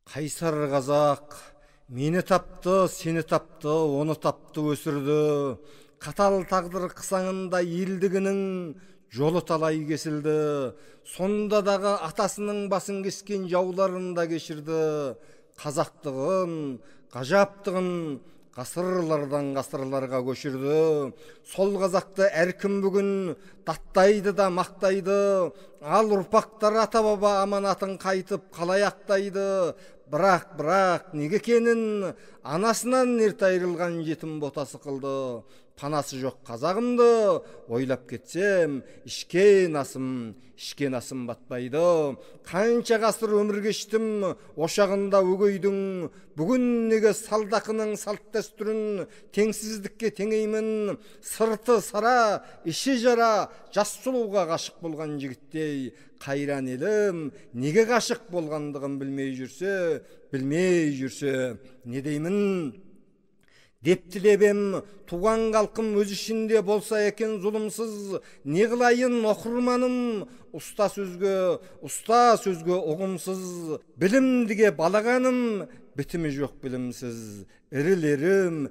Қайсар қазақ мені тапты, сені тапты, оны тапты, өсірді. Қатал тағдыр қысаңында елдігінің жолы талай кесілді. Сонда дағы атасының басын кескен жауларын да кешірді. Қазақтығын, ғажаптығын ғасырлардан ғасырларға көшірді. Сол қазақты әркім бүгін даттайды да мақтайды. Ал ұрпақтар ата-баба аманатын қайтып қалай ақтайды. Бірақ, неге екенін анасынан ерте айырылған жетім ботасы қылды. Панасы жоқ қазағымды ойлап кетсем, ішкен асым батпайды. Қанша ғасыр өмір кештім ошағында өгейдің, бүгін неге салдақының салт дәстүрін теңсіздікке теңеймін. Сырты сара, іші жара, жас сұлуға ғашық болған жігіттей қайран елім неге ғашық болғандығын білмей жүрсе, не деймін? Деп тілеп ем, туған халқым өз ішінде болса екен зұлымсыз, не қылайын оқырманым, ұста сөзге ұғымсыз, білімдіге балағаным, бітімі жоқ білімсіз, ірілерім,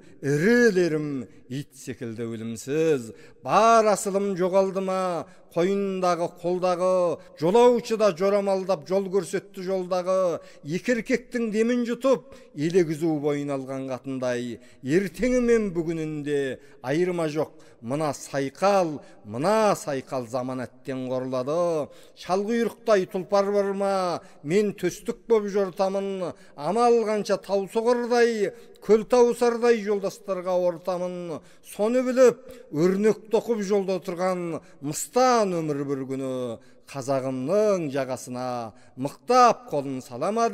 ит секілді өлімсіз. Бар асылым жоғалды ма, қойындағы, қолдағы, жолаушы да жорамалдап жол көрсетті жолдағы, екі еркектің демін жұтып, елегізу бойын алған қатындай, ертеңі мен бүгінінде айырма жоқ, мына сайқал заман әттен қорлады. Шалқұйрықтай тұлпар бар ма, мен төстік боп жортамын, амал қанша тау соғардай, көл таусардай жолдастарға ортамын. Соны біліп, өрнек тоқып жолда отырған мыстан өмір бір күні қазағымның жағасына мықтап қолын салама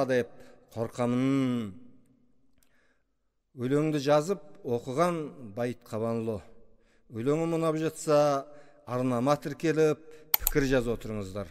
деп, қорқамын. Өлеңді жазып оқыған Байт Қабанұлы. Өлеңім ұнап жатса, арнама тіркеліп, пікір жазып отырыңыздар.